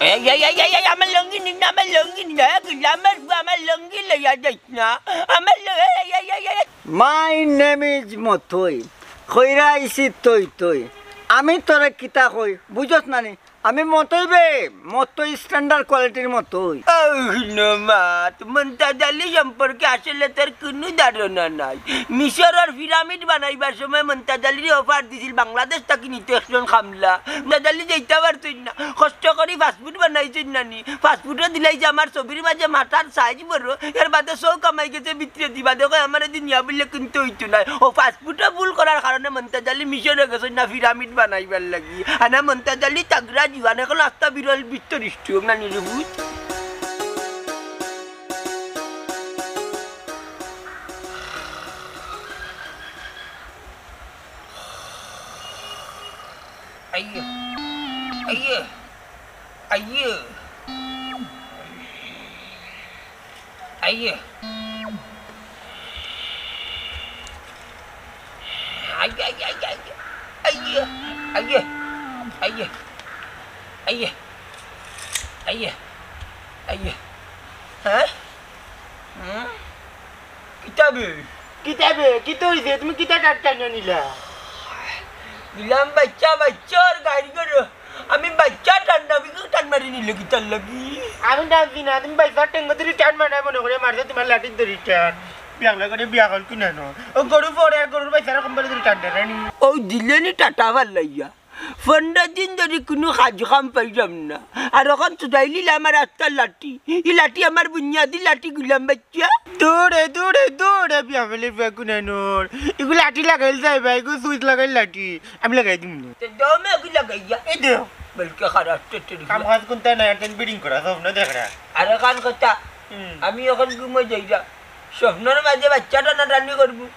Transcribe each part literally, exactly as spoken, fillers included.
এই, এই, এই, এই, এই, আমার লুঙ্গি নিন না, আমার লুঙ্গি নিন না, এ, গুলামের ফুয়া, আমার লুঙ্গি লইয়া যাইস না, আমার ল-, এই, এই, এই, এই, এই, এই। My name is মতই। কইরা আইছি তৈ তৈ। আমি তোরে কিতা কই, বুঝস না নি? আমি মতই বে, মতই standard quality-র মতই। ও, হুনো মাত, মন্তাজ আলী সম্পর্কে আসলে তোর কুনু ধারণা নাই। মিশরর পিরামিড বানাইবার সময় মন্তাজ আলীরে offer দিছিল বাংলাদেশ থাকি নিতো একজন কামলা। মন্তাজ আলী যাইতা পারছইন না। কষ্ট করি passport বানাইছইন না নি। Passport-ও দিলাইছে আমার ছবির মাঝে মাথার size বড়। এর বাদে চউখ কামাই গেছে ভিতরেদি। বাদে কয় আমার এদি নিয়া বললে কিন্তু অইতো নায়। ও passport-ও ভুল করার কারণে মন্তাজ আলী মিশরে গেছইন না পিরামিড বানাইবার লাগি। আর না মন্তাজ আলী তাগড়া জুয়ান, এখন আস্তা বিরল বিস্তর স্ট্রোক না নিরবুজ। আইয়ে, আইয়ে, আইয়ে, আইয়ে। আইয়ে, আইয়ে, আইয়ে, আইয়ে। আইয়ে, আইয়ে, আইয়ে। আইয়ে, আইয়ে, আইয়ে। হ্যাঁ? হুম? কিতা বে? কিতা বে? কিতা অইছে? তুমি কিতা টান টানিয়া নিলা? নিলাম বাচ্চা, বাচ্চার গাড়ি করো। আমি বাচ্চা টান না, আমি টান মারি নিলে কিতার লাগি? আমি টানছি না, তুমি বাচ্চার টেঙ্গো ধরি টান মারায় মনে করে মারছে তোমার লাঠির ধরি টান। বিয়াংলা করে বিয়া করল কি না নো? ও গরু পরে আর গরুর বাচ্চারা কম ধরি টান টানে নি। ও দিলে নি টাটা ভাল্লাইয়া। পনরো দিন ধরি কুনু কাজ কাম পাইলাম না। আর অখন ছুটাইলিলা আমার আস্তা লাঠি। ই লাঠি আমার বুনিয়াদি লাঠি গুলাম বাচ্চা। দৌড়ে, দৌড়ে, দৌড়ে, বিয়া ফেলে বিয়া কুনানোর। ইগু লাঠি লাগাইল যাই ভাই, ইগু সুইচ লাগাইল লাঠি। আমি লাগাই দিমু নে। তে দমে ইগু লাগাইয়া। এই দেও। বলকে খারাপ টেটের কাম কাজ কুনতা নাই, আর তেন বিডিং করা, সব না দেখরা। আরে কান কথা, হুম। আমি অখন ঘুমো যাইরা। স্বপ্নর মাঝে বাচ্চা টানাটানি করবো।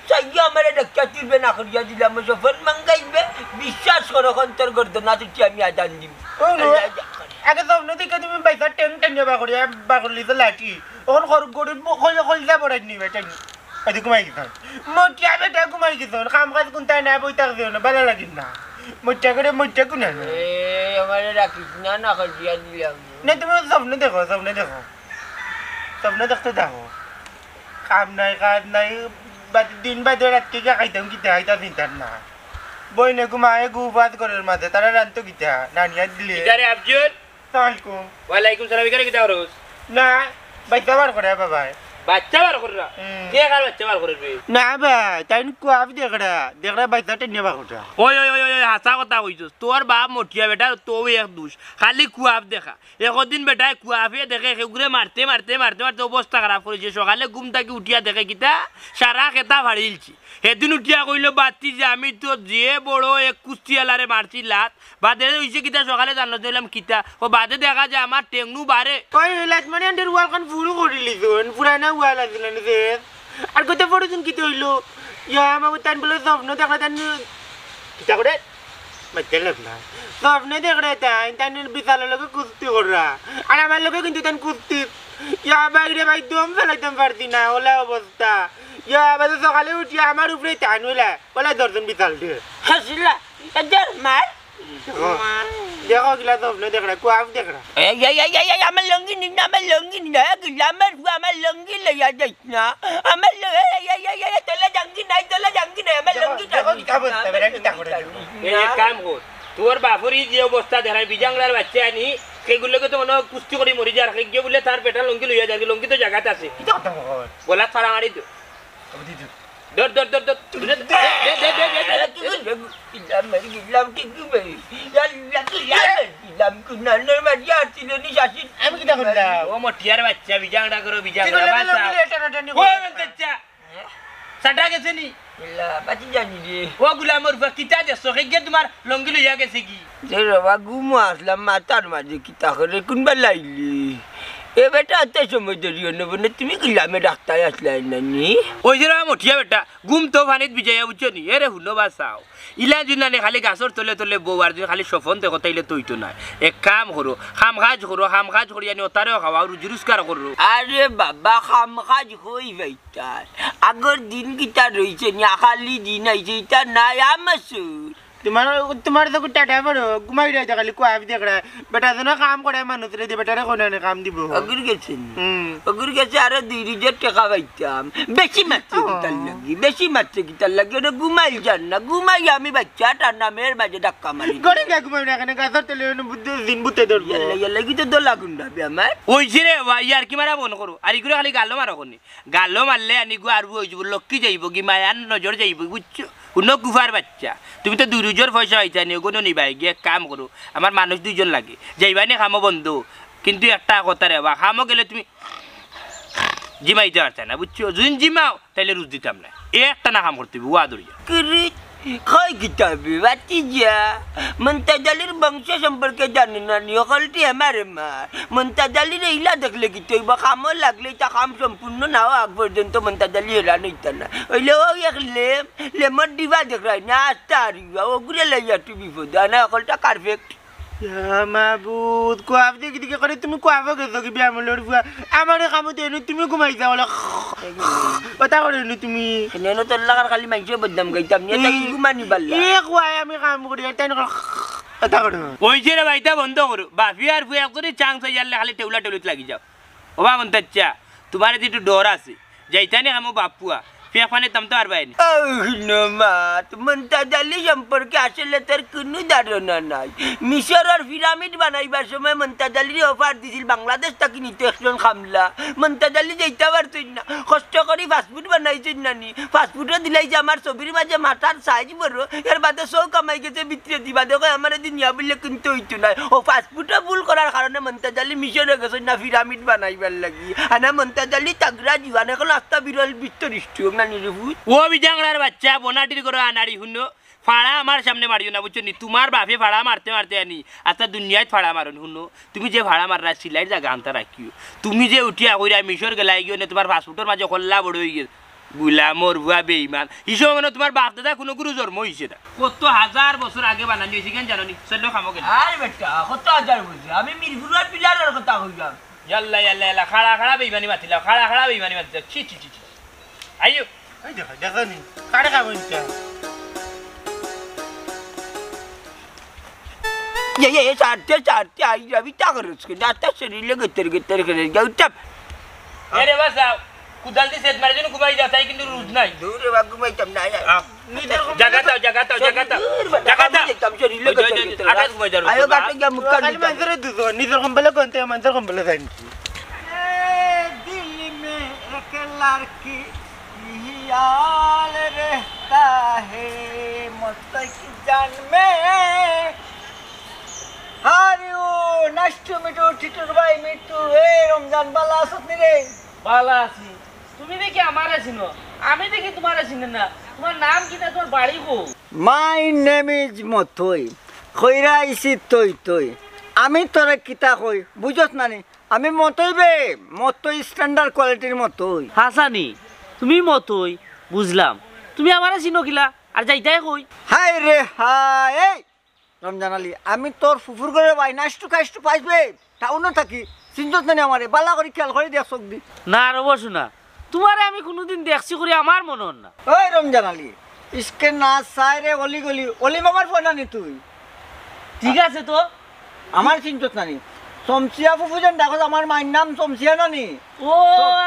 চাইয়া আমারে ডাকিয়া তুলবে না করিয়া দিলাম, স্বপন মাঙ্গাইবে, বিশ্বাস করো, অখন তোর গর্দনা তুটি আমি আজান দিব। ও নো, আল্লাহ আজান করে। আগে স্বপ্ন দেখে তুমি বাইসা টেন টেন যাবা করিয়া, বাকলি তো লাঠি। অখন খর-, গরুর ব-, খল-, খলজা বড়াই নিবে টেন। ওই যে ঘুমাই গেছে। মোটিয়া বেটা ঘুমাই গেছে, কাম কাজ কুনতা নাই, বই থাকছে না, ভালা লাগিল না। মোটিয়া করে মোটিয়া কুনানো। এ, আমারে রাখিস না, না করিয়া দিলাম। না, তুমি স্বপ্ন দেখো, স্বপ্ন দেখো। স্বপ্ন দেখতে থাকো। কাম নাই, কাজ নাই, বাদে দিন বাদে রাতকে গিয়া খাইতাম কিতা, ইতা চিন্তার না। বইনে ঘুমায় গু বাদ ঘরের মাঝে, তারা রানতো কিতা, নানিয়া দিলে। ইতারে আফজল। সালাম আলাইকুম। ওয়ালাইকুম সালাম, ইকারে কিতা করস? না, বাচ্চা বার করে বাবায়। বাচ্চা বার কররা? হুম। কে কার বাচ্চা বার করবে? না ভাই, তাইন কুয়াফ দেখরা, দেখরা বাচ্চা টেনে বার কররা। ওই, ওই, ওই, ওই, ওই, হাছা কথা কইছস। তোর বাপ মটিয়া বেটা, তোউ এক দুষ। খালি কুয়াফ দেখা। একদিন বেটায় কুয়াফে দেখে, কেউরে মারতে, মারতে, মারতে, মারতে অবস্থা খারাপ করিছে। সকালে ঘুম থাকি উঠিয়া দেখে কিতা, সারা খেতা ফাড়িলছে। হেদিন উঠিয়া কইলো, "বাতি যে আমি তো যে বড় এক কুস্তিওয়ালারে মারছি লাত।" বাদে অইছে কিতা, সকালে জানো দিলাম কিতা। ও বাদে দেখা যায় আমার টেংনু বারে। ওই লাজমানি আন্টির ওয়ালখান ফুরু করিলিছইন, পুরানা ওয়াল আছিল না যে। আর কত বড় দিন কিতা অইলো? ইয়া, আমার তান বলে স্বপ্ন দেখরা তান কিতা করে? মাইতে লাগ না। স্বপ্নে দেখরা তাইন, তাইন বিশালর লগে কুস্তি কররা। আর আমার লগে কিন্তু তাইন কুস্তি। ইয়া ভাই রে ভাই, দম ফেলাইতাম পারছি না, ওলা অবস্থা। ইয়া ভাই, সকালে উঠি আমার উপরে তাইন ওলা, ওলা ধরছইন বিশাল দিয়ে। হাসিলা, এদের মার। দেখো, দেখো, কিলা স্বপ্ন দেখরা, কুয়াফ দেখরা। এই, এই, এই, এই, এই, আমার লুঙ্গি নিন না, আমার লুঙ্গি নিন না, এ, গুলামের ফুয়া, আমার লুঙ্গি লইয়া যাইস না। আমার ল-, এই, এই, এই, এই, এই, তোলা জাঙ্গি নাই, তোলা জাঙ্গি নাই, আমার দেখো, লুঙ্গি দেখো, টান কিতা দিস না, বলতে আমার পারে, কিতা লুঙ্গি করে টান দেখো। দিস এই, না। এক কাম কর, তোর বাপর ই যে অবস্থা দেখরা, বিজাংলার বাচ্চা আনি, সেগুলোকে তো মনে হয় কুস্তি করি মরি যার, সে গিয়ে বলে তার বেটা লুঙ্গি লইয়া যার, লুঙ্গি তো জাগাত আছে। কিতা কথা কর? বলা ছাড়া মারি তো। আমি দি দিই। ধর, ধর, ধর, ধর। দে, দে, দে, দে, দে, দে, দে। আরে, তুই ইলাম মারি গেলাম, ঠিক কি ভাই? ইয়া, ইয়া, কি ইলাম মারি গেলাম, কুনানোর মারি আসছিল নি শাসিন। আমি কিতা করলাম? ও মটিয়ার বাচ্চা, বিজাংডা করো, বিজাংডা, কি করলাম, বাঁচাও। বলে টানাটানি ও করলাম। বাচ্চা। হ্যাঁ? সাটা গেছে নি? ইলা, বাঁচি জানি রে। ও গুলামর ফুয়া, কিতা দেখছো? সে গিয়ে তোমার লুঙ্গি লইয়া গেছে কি? যে রবা ঘুমো আসলাম, মাথার মাঝে কিতা করে, কোনবা লাইলি? এ বেটা, এত সময় দেরি অইলো না, তুমি গুলামে ডাক্তার আসলাই না নি? ওই যে রবা মটিয়া বেটা, ঘুম তো পানিত ভিজাইয়া বুঝছো নি? এরে হুনো বা চাও। ইলা যদি নানি খালি গাছর তলে তলে বউ আর যদি খালি স্বপন দেখো, তাইলে তো অইতো নায়। এক কাম করো, কাম কাজ করো, কাম কাজ করি আনি ওতারেও খাওয়াও, রুজি রোজগার করো। আরে বাবা, কাম কাজ কই ভাই তার? আগর দিন কিতা রইছে নি? আকালি দিন আইছে, ইতা নাই আমার সুর। তোমার, তোমার তো টাটা পড়ো, ঘুমাই রইতে খালি কুয়াবি দেখরা। বেটা যেন কাম করে মানুষ রে, যে বেটারে কোনো আনে কাম দিব। অগুর গেছে নি? হুম। অগুর গেছে আরো দুই রুজর টেকা পাইতাম। বেশি মারছে ও। কিতার লাগি, বেশি মারছে কিতার লাগি, ওরে ঘুমাই যান না, ঘুমাই আমি বাচ্চা টানা মেয়ের মাঝে ধাক্কা মারি। গড়ে গিয়া ঘুমাই না, এখানে গাছর তলে অনো বুদ্ধ দিন বুতে ধরবো। ইয়াল্লা, ইয়াল্লা, কি তো দোলা গুন্ডাবে আমার? ওই যে রে, ওয়া, ইয়ার কি মারা বন্ধ করো। আর ইগুলো খালি গালো মারো কোনি। গালো মারলে আনি গো আর ওই যে লক্ষ্মী যাইব, কি মায়ার নজর যাইব, বুঝছো? হুনো কুফার বাচ্চা, তুমি তো দুই রুজর পয়সা পাইতায় নি, ওগুলো নিবায় গিয়া এক কাম করো, আমার মানুষ দুইজন লাগে, যাইবায় নি কামো বন্ধ, কিন্তু একটা কথা রে বা, কামো গেলে তুমি জিমাইতে পারতায় না, বুঝছো? যদি জিমাও, তাইলে রুজ দিতাম না, এ একটা না কাম করতে অইবো, ওয়া ধরিয়া। কিরে, কই কিতাবে, বাতি যা, মন্তাজ আলীর বংশ সম্পর্কে জানো না নি, অকলটি আমার মার। মন্তাজ আলীরে ইলা দেখলে কিতা অইবো, কামো লাগলে ইতা কাম সম্পূর্ণ না অওয়া আগ পর্যন্ত মন্তাজ আলী হেরান অইতা না। অইলে ও এক লেম, লেমর ডিবা দেখরায় না, আস্তা হারিবা, ওগুরে লইয়া তুমি বিপদ, আনা অকলটা perfect। ইয়া মাবুদ, কুয়াব দেখি দেখি করে তুমি কুয়াব গেছো কি বিয়ামলর ফুয়া? আমারে কামো তো এনে তুমি ঘুমাই যাও, ওলা। ওটা করে এনে তুমি। এনে এনে তোর লাগার খালি মাইনষে বদনাম গাইতাম, নিয়ে তাই হুম। ঘুমানি পারলা। এ কুয়ায় আমি কাম করি, আর তাই না করে ওটা করে। ওই যে রে ভাই, ইতা বন্ধ করো। বাফি আর ফুয়া একজনই চান্স হয়ে গেলে খালি টেউলা টেউলিত লাগি যাও। ও বা মন্তাজ চাচা, তোমার যদি একটু ডর আছে, যাইতায় নি কামো বাফ ফুয়া, ফিয়া ফানে তাম তো আর বাইনি। ও হুনো মাত, মন্তাজ আলী সম্পর্কে আসলে তোর কুনু ধারণা নাই। মিশরর পিরামিড বানাইবার সময় মন্তাজ আলীরে অফার দিছিল বাংলাদেশ থাকি নিতো একজন কামলা। মন্তাজ আলী যাইতা পারছইন না। কষ্ট করি পাসপোর্ট বানাইছইন না নি। পাসপোর্টও দিলাইছে আমার ছবির মাঝে মাথার সাইজ বড়। এর বাদে চউখ কামাই গেছে ভিতরে দি। বাদে কয় আমার এদি নিয়া বললে কিন্তু অইতো নায়। ও পাসপোর্টও ভুল করার কারণে মন্তাজ আলী মিশরে গেছইন না পিরামিড বানাইবার লাগি। আনা মন্তাজ আলী তাগড়া জুয়ান, এখন আস্তা বিরল বিস্তর স্ট্রোক না নিরুভূত। ও বিজাংড়ার বাচ্চা, বনাটির করে আনাড়ি হুনো। ফাড়া আমার সামনে মারিও না, বুঝছো নি? তোমার বাফে ফাড়া মারতে মারতে আনি, আস্তা দুনিয়াত ফাড়া মারইন। হুনো, তুমি যে ফাড়া মাররায় সিলাইর জাগা আনতা রাখিও। তুমি যে উঠিয়া কইরায় মিশর গেলায় গিয়া নে, তোমার পাসপোর্টর মাঝে কল্লা বড় অই গেছে। গুলামর ফুয়া বেইমান। হিসাব মানে তোমার বাফ দাদা কুনু গুরু জন্ম অইছে না। কত হাজার বছর আগে বানানি অইছে, কেন জানো নি? চলো কামো গেলে। আরে বেটা, কত হাজার বছর? আমি মিরপুরর পিলারর কথা কইলাম। ইয়াল্লা, ইয়াল্লা, ইয়াল্লা, খাড়া, খাড়া বেইমানি মাতিলাও, খাড়া, খাড়া বেইমানি মাতিলাও। ছি, ছি, ছি, ছি। আইও। এই দেখো, দেখো নি, কারে খাবো ইটা? ইয়ে, ইয়ে, ইয়ে, ছাড়তে, ছাড়তে, আই যাবি, তা করছ কি? দাঁতটা শরীরে গেতর গেতর করে যাও, চাপ। এ রে বাসা, কুদাল দি সেট মারে যেন ঘুমাই যা, তাই কিন্তু রুজ নাই। দূর রে বা, ঘুমাইতাম না, আয়, আয়। আহ, নিজের জাগা দাও, জাগা দাও, জাগা দাও। দূর বেটা, জাগা দাও। আমি যাইতাম, শরীরে ওই, ওই, গেতর ওই, গেতর আকাশ করে। ঘুমাই যাও, আয়ো, ঘুমাই। গাছে গিয়া মুখ কান খালি দিতাম। মানুষের দুধ, নিজের কম্বলে কোনতে, মানুষের কম্বলে যায় নাকি? ए दिल में एक लड़की ख्याल रहता है, मत की जान में। How are you? Nice to meet you, টিটুর ভাই মিটু। এ রমজান, বালা আছস নি রে? বালা আছি। তুমি দেখি আমারে চিনো, আমি দেখি তোমারে চিনি না। তোমার নাম কিতা, তোমার বাড়ি কো? My name is মতই। কইরা আইছি তই তই। আমি তোরে কিতা কই, বুঝস না নি? আমি মতই বে, মতই standard quality-র মতই। হাছা নি, তুমি মতই, বুঝলাম। তুমি আমারে চিনো কিলা, আর যাইতায় কই? হায় রে হায়, এই রমজান আলী, আমি তোর ফুফুর ঘরর ভাই, nice to খাইস to পাইস বে, টাউনো থাকি, চিনছত না নি আমারে, বালা করি খেয়াল করি দেখ চোখ দি। না রে বসু না, তোমারে আমি কুনুদিন দেখছি করি আমার মনো অর না। ওই রমজান আলী, ইশকে না সায়রে অলি গলি, অলি মামার ফুয়া না নি তুই? ঠিক আছে তো। আমারে চিনছত না নি? চমচিয়া ফুফু যেন ডাকস, আমার মাইর নাম চমচিয়া না নি? ও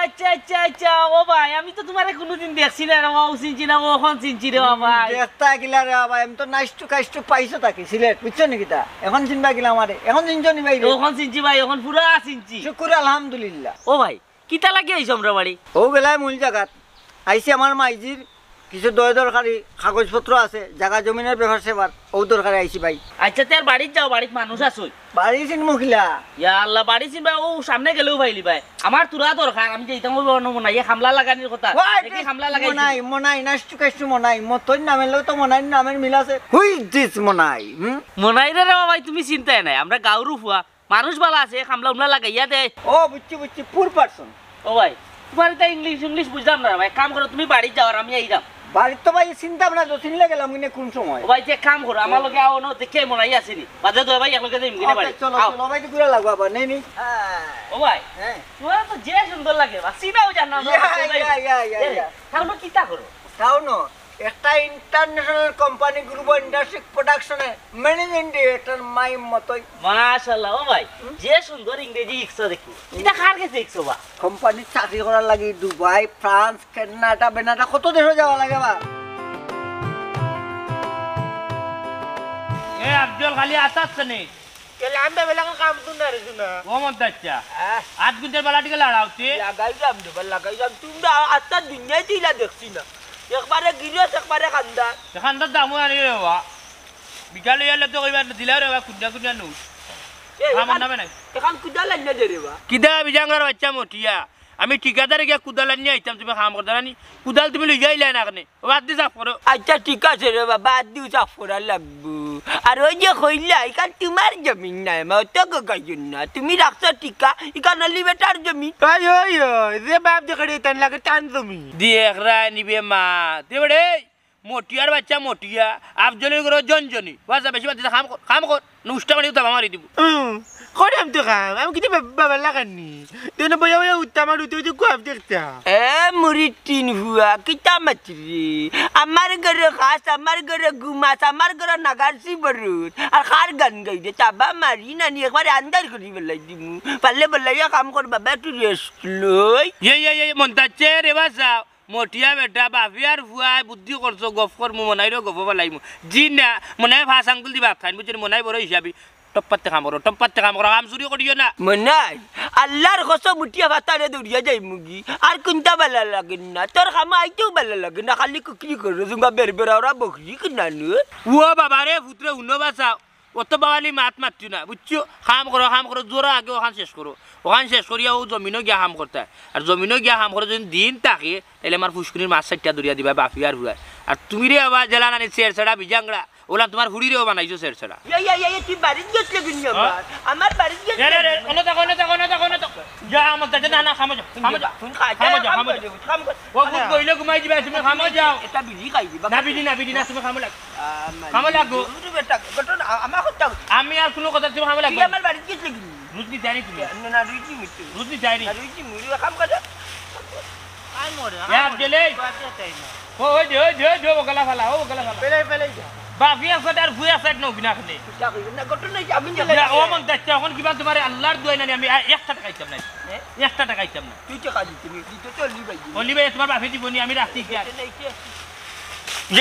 আচ্ছা, আচ্ছা, আচ্ছা। ও ভাই, আমি তো তোমারে কুনুদিন দেখছি না রে বা, অউ চিনছি না, অখন চিনছি রে বা ভাই। দেখতা কিলা রে বা ভাই, আমি তো nice to খাইস to পাইছো থাকি সিলেট, বুঝছো নি কিতা? এখন চিনবা কিলা আমারে? এখন চিনছো নি ভাই রে? অখন চিনছি ভাই, অখন পুরা চিনছি। শুকুর আলহামদুলিল্লাহ। ও ভাই, কিতা লাগি আইছো আমরার বাড়ি? অউ গেলায় মূল জাগাত। আইছি আমার মাইজির কিছু দয় দরকারি কাগজপত্র আছে, জাগা জমিনর ব্যাপার স্যাপার, অউ দরকারে আইছি ভাই। আচ্ছা, তে আর বাড়িত যাও, বাড়িত মানুষ আছইন। বাড়ি চিনমু কিলা? ইয়া আল্লাহ, বাড়ি চিনবায়, অউ সামনে গেলেউ পাইলিবায়। আমার থুড়া দরকার, আমি যাইতাম অউ অনো মনাইয়ে কামলা লাগানির কথা। ওই দেখি কামলা লাগাইছি। মনাই, মনাই, nice to খাইস to মনাই। মতইর নামের লগে তো মনাইর নামের মিল আছে। Who is this মনাই? হুম? মনাইরে রে বা ভাই, তুমি চিনতায় নায়, আমরার গাঁওর ফুয়া। মানুষ বালা আছে, কামলা উমলা লাগাইয়া দেয়। ও, বুঝছি, বুঝছি, poor person। ও ভাই, তোমার ইতা ইংলিশ, ইংলিশ বুঝলাম না রে ভাই। এক কাম করো, তুমি বাড়িত যাও, আর আমি আইরাম। বাড়িত তো ভাই চিনতাম না, তো চিনলে গেলাম কিনে কোন সময়? ও ভাই, তে এক কাম করো, আমার লগে আও, অনো দেখি মনাই আছে নি। বাদে দুইও ভাই একলগে যাইমু কিনে আচ্ছা, বাড়ি। চলো, আও। চলো, ভাই, ঘুরা লাগবো আবার, নেই নি? ও ভাই, হ্যাঁ। তোমার তো যে সুন্দর লাগে, বা চিনাও জানা না, ইয়া, ভাই। ইয়া, ইয়া, ইয়া, এ, ইয়া। তাহলে কিতা করো? টাউনো? একটা ইন্টারন্যাশনাল কোম্পানি গ্রুপ ইন্ডাস্ট্রি প্রোডাকশনে ম্যানেজিং ডিরেক্টর মাই মতই। মাশাআল্লাহ, ও ভাই, যে সুন্দর ইংরেজি ইকছো দেখি। ইটা কার গেছে ইকছো বা? কোম্পানিত চাকরি করার লাগি দুবাই, ফ্রান্স, কানাডা, বেনাডা কত দেশো যাওয়া লাগে বা। এ আফজল, খালি আতাত নি। এ লাম্বা বেলাখান কাম তো না রে, শোনা। ও মন্তাচ্চা, আহ। আধ ঘন্টার বেলা টিকে লাড়াওতে। লাগাই যাম দেবা, লাগাই যাম। তুমরা আস্তা দুনিয়াত ইলা দেখছি না। একবারে গিরস, একবারে খান্দা। এখান তো দামও আনি রে বা। বিকালে এলে তো কইবার দিলা রে বা, কুন্ডা কুন্ডা নুট। এ, আমার এখান, নামে নাই। এখান কুদাল আনিয়া দে রে বা। কিদা বিজাংরার বাচ্চা মটিয়া? আমি ঠিকাদারে গিয়া কুদাল আনিয়া আইতাম, তুমি কাম করতায় না নি? কুদাল তুমি লইয়া আইলায় না কেনে? ও বাদ দি সাফ করো। আচ্ছা, ঠিক আছে রে বাবা, বাদ দিও, সাফ করা লাগবো। আর ওই যে কইলা, ইখান তুমার জমিন নায় মা, অত গগাইও না। তুমি রাখছো ঠিকা, ইখান অলি বেটার জমিন। ওই, ওই, ওই, যে বাপ দেখে রে, তান লাগে তান জমিন। দি একরা নিবে মা, দে বেড়ে। মটিয়ার বাচ্চা মটিয়া, আফজলর ঘরো জনজনি। ওয়াজা বেশি বাদ দিতে কাম কর, কাম কর। নুষ্টা মারি উতাবা মারি দিবো। হুম, করাম তো কাম। আমি কিন্তু বাবা লাগাননি। তেনে বইয়া বইয়া উত্তা মারি উঠে উঠে খুয়াব দেখতা। এ মুড়ির টিন ফুয়া, কিতা মাতরে? আমার ঘরো খাস, আমার ঘরো ঘুমাস, আমার ঘরো নাগারছি বরুদ। আর কার গান গাই রে? তাবা মারি নানি একবারে আন্দার করি বেলাই দিমু। পারলে বেলাইয়া কাম কর বাবা, একটু রেস্ট লই। ইয়ে, ইয়ে, ইয়ে, মন্তাচ্চা রে বাসা। মটিয়া বেটা, বাফে আর ফুয়ায় বুদ্ধি করছো, গফ করমু, মনাইরও গফ ফালাইমু। জি না, মনাই পাঁচ আঙ্গুল দি ভাত খাইন, বুঝছো নি? মনাই বড় হিসাবি। টপ্পাতে কাম করো, টপ্পাতে কাম করো, কাম চুরি করিও না। মনাই, আল্লার কসম উঠিয়া ফাতারে দৌড়িয়া যাইমুগি। আর কুন্তা বালা লাগে না, তোর কামো আইতেও বালা লাগে না, খালি কুকরি করো, জুঙ্গা বের বের ওরা বকরি কিনা নু। ও বাবা রে, ফুতরে হুনো বাসা, অত বাওয়ালি মাত মাতিও না, বুঝছো? কাম করো, কাম করো, জোরা আগে অখান শেষ করো। অখান শেষ করিয়া অউ জমিনো গিয়া কাম করতায়। আর জমিনো গিয়া কাম করো, যদি দিন থাকে, তাইলে আমার ফুসকুনির মাছ চাইট্টা ধরিয়া দিবায়, বাফে আর ফুয়ায়। আর তুমি রে বাবা, জেলা নানি ছেড়ছেড়া বিজাংরা, অলা তুমার ফুড়িরেও বানাইছো ছেড়ছেড়া। ইয়া, ইয়া, ইয়া, ইয়া, তুই বাড়িত গেছলে কিনি হ্যাঁ? আমার? আমার বাড়িত গেছলে রে, রে, রে, কিনি? অনো থাকো, অনো থাকো, অনো থাকো, অনো থাকো। যা, আমার দাদা, না, না, কামো যাও, কামো যাও। তুমি খা, কামো যা, যাও, কামো কামো যাও। যাও, কামো কর। ও, আরে, কই, কইলে ঘুমাই দিবা, তুমি কামো যাও। এটা বিড়ি খাই দিবা। না, বিড়ি না, বিড়ি না, তুমি কামো লাগ। আ, মানে, কামো লাগবো। দূর বেটা, ঘটনা, আ-, আমার কথা। আমি আর কুনু কথা, তুমি কামো তুই লাগবো। আমার বাড়িত গেছলে কিনি? রুজি দেয়নি তুমি। না, না, রুজি মিটু। রুজি দেয়নি। না, রুজি মিটু, কাম করে। কাম করে, এ, কাম করে। আফজলে। কয়েকটা চাই না। ও, ওই দে, ওই দে, ওই দে, ও গলা ফালা, ও গলা ফালা। পেলাই, পেলাই যা। বাফে আছে আর ফুয়া আছে, এক নবী না খানে। যা কইবেন না, ঘটনা কি আমি না, ও মন্তাচ্চা, অখন কিবা তুমারে আল্লার দুয়াই নানি, আমি আ-, একটা টেকা দিতাম না। হ্যাঁ? একটা টেকা দিতাম না। তুই টেকা দিতে নি, দিতে তো অলি ভাই। অলি ভাই, তুমার বাফে দিবো নি, আমি রাখছি কি আর? ঘটনা কি?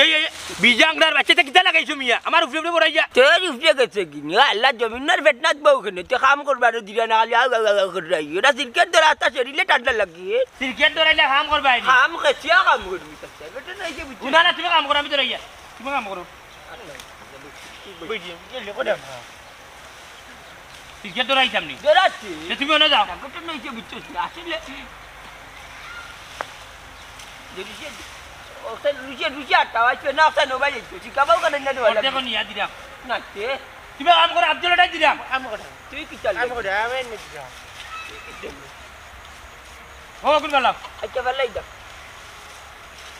এই, এই, এই, বিজাংরার বাচ্চা, ইতা কিতা লাগাইছো মিয়া? আমার উপরে উপরে বড়াই যা। তোর উপরে গেছে কি? আল্লাহ জমিনর ফেতনাত বউ কেনে? তে কাম করবার দিরা না, খালি আউ, আউ, আউ, আউ করে রাখি। ওটা সিরকেট ধরা, আত্মা শরীরে ঠান্ডা লাগে। সিরকেট ধরাইলে কাম করবায় নি। কাম খেছিয়া কাম করবি, তার বেটা নাই যে বুঝছো। উনা না, তুমি কাম করো, আমি ধরাইয়া। তুমি কাম করো। বুঝি, গেলে কোথায় আমরা? সিরকেট ধরাইতাম নি। ধরাচ্ছি। তে তুমি অনো যাও। ঠাকুরটা নইছে বুঝছো না, আসলে। যে রুচি, ওটা রুচি, রুচি আটটা, আসবে না, ওটা নোবাই যাইতো। ঠিক আছে, ওখানে না দেওয়া লাগবে। দেখো নিয়া দিলাম। না, তে? তুমি কাম করো, আব্দুল ওটাই দিলাম। কাম করো। তুই কি চাল? কাম করো, আমি এনে দিলাম। তুই কি চাল? ও, কোন গেল? আচ্ছা, ভালাই দাও।